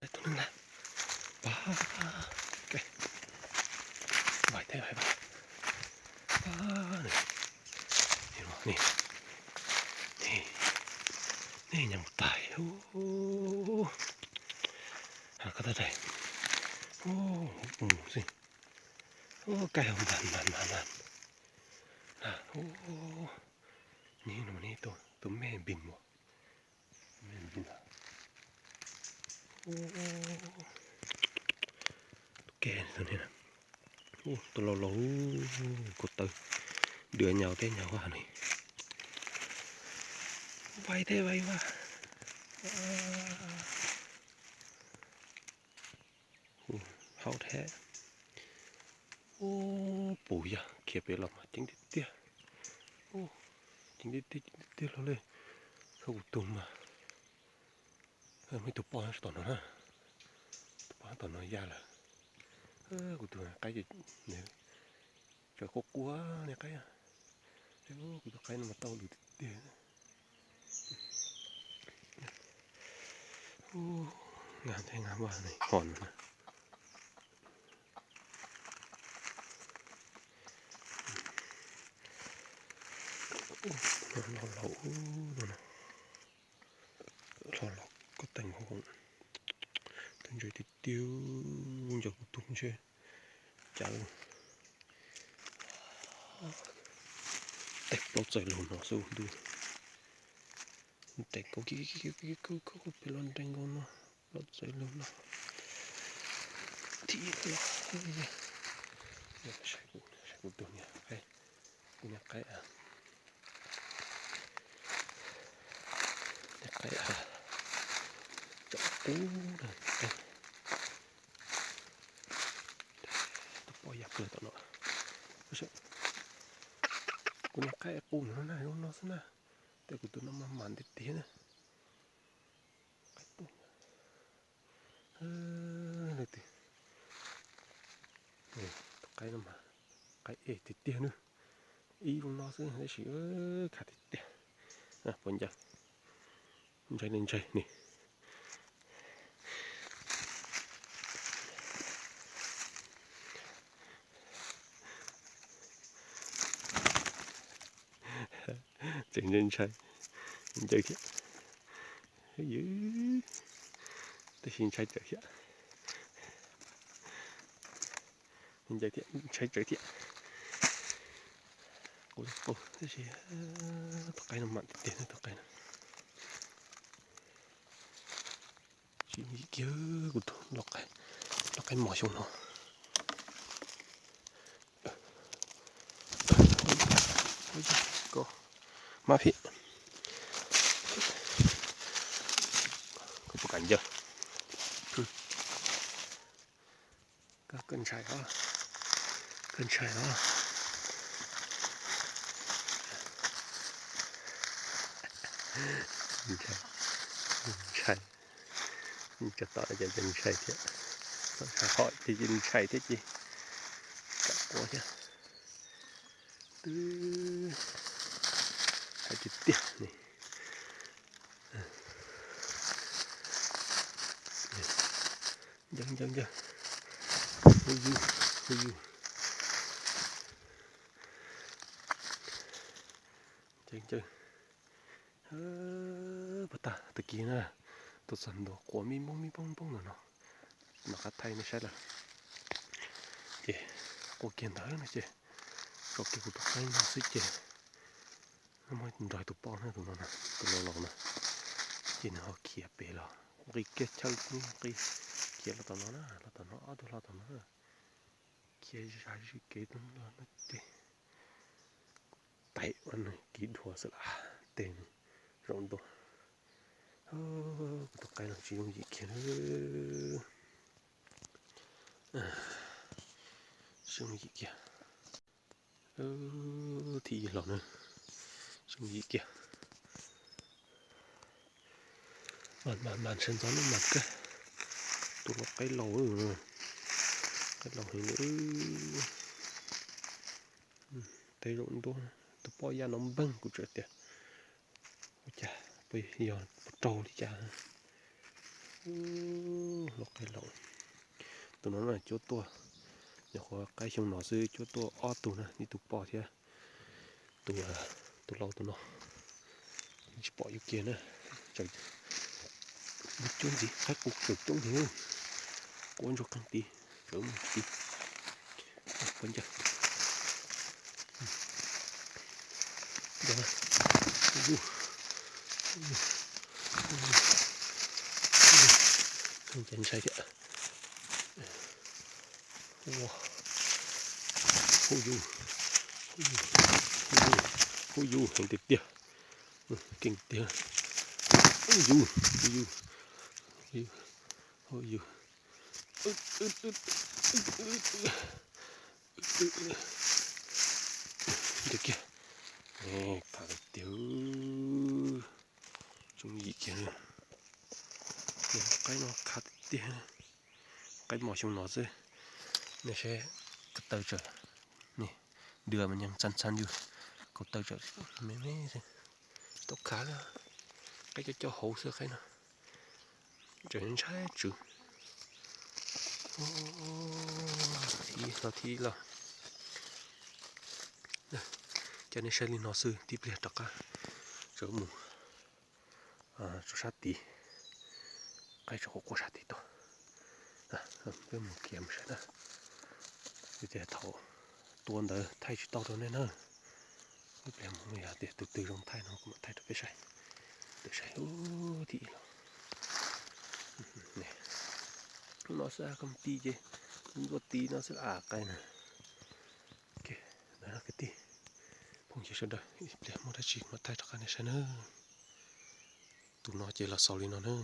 Tus neeg lawm. Pab, ke, vais thiab vais pab. Pab, nej nyob mus tais. Koj tab tais. Mus xwb. Kaij hauv npas npas npas npas. Nws no ne, tus me npis muas. Tus laus laus, ko taw dua nyaus teb nyaus vaj ne. Vais thiab vais vaj. Haum thiab. Puv yog khiav pem los mas ceev tiag tiag. Ceev tiag tiag, ceev tiag tiag los li. Koj kuv tus mas, muaj ib tug poj tom no na. Tus poj tom no ya lawm. Kuv tus qaib, tsam quaj quaj niag qaib. Kuv tus qaib no mas tau lus tiag tiag. Nqa thiab nqa vaj hov no. Hlo los koj teem hauv, tus ntses tiag tiag, nco kuv tus ntshe cas. Tes plaub txawm lug no xwb ntuj. Nres nkaus kiag kiag kiag kiag kiag pem los nres nkaus no, plaub txawm lug no. Thib los, saib kuv, saib kuv tus niag qaib, kuv niag qaib, niag qaib tsom qub na. Tus poj ya plaws tom no. Kuv niag qaib qus no na, zoo no xwb na. Tej kuv tus no mas mam tiag tiag na. Qaib qus. Tus qaib no mas qaib es tiag tiag na. Ib zoo no xwb tab sis khav tiag tiag. Puas ncaws? Ntshai li ntshai ni. Tseem ntshai ntshai, ncaws thiab. Tab sis ntshai tsawv thiab. Ncaws thiab ntshai tsawv thiab. Qus qus tab sis tus qaib no mam tiag tiag tus qaib no. Tsis yim kiag kuv tus lau qaib mos xyoo no. Ko, mab phim. Koj puas kam ncaws? Koj ntshai os, koj ntshai os. Ntshai, ntshai. Cov tom no ces ntshai thiab, tom sab hom ces ntshai thiab ces kam quav thiab. Twb hais tiag tiag ne. Ncaws ncaws ncaws. Hu yug, hu yug. Ncaws ncaws. Puas tag tag kis na, tus txog ntua quav mi npoob mi npoob npoob ntawm no, nov qab thaij nej saib lawm. Ces quaj kiag ntawd no ces, tso kiag kuv tus qaib no xwb ces, muaj nrog tus poj na, tus no na, tus laus laus na, ces nws ho khiav pem los nqis kiag chaw, nqis khiav los tom no na, los tom no, ob tug hlo tom no, khiav zam zis kev los no ces, tais ua nws kiv dhuav xwb las, tes nws zaum ntua. Kuv tus qaib no tsis yooj yim kiag, tsis yooj yim kiag. Thib ib los na, tsis yooj yim kiag. Mas mas mas sawv ntxov no mas kawg, tus no qaib laus, qaib laus heev li. Tes zaum ntua, tus poj ya no npeeg kuv tseem tias ua cas puas yog puas raug li cas. Ub, lub qaib laus. Tus no na cuab tuaj, nyuam qhuav qaib xyoo no xwb cuab tuaj ob tug na, ib tug poj thiab tus, tus laus tus no. Tsis pom yus kiag na. Lub cuab ntxiv qaib qus tseem coob heev, quaj ntsuag qeeg tid, sawv mus tid. Pov ncauj. Ntshai thiab. Hu yus, hu yus heev tiag tiag, keej tiag. Hu yus, hu yus, hu yus. Ntawm kiag, khav tiag, tsoom yim kiag. Qaib no khav tiag tiag, qaib mos xyoo no xwb. Nej saib, kaus taw tsawm, ne, dua mas nyeej txhab txhab yus, kaus taw tsawm me me xwb, tsis tau khav li. Qaib coj coj hauv xwb qaib no. Tseem ntshai tswv. Thib los thib los. Coj nej saib li no xwb, tib pliag rov qab tsav mus rau sab tid. Qaib tseem quaj quaj sab tid tuaj. Peb mus kiag mus saib na. Tias thaum tua ntawd thaij tsis tau rau nej na. Ib pliag mus yog tias tus twg zoo thaij no kuv mam thaij rau peb saib. Tus saib ub thib los. Hnub no xwb koj mus ti ces ntsuab ti no xwb a qaib na. Kwv tij phooj ywg sawv daws, ib pliag muaj dab tsi mam thaij rov qab nej saib na. Tus no ces los xaus li no na.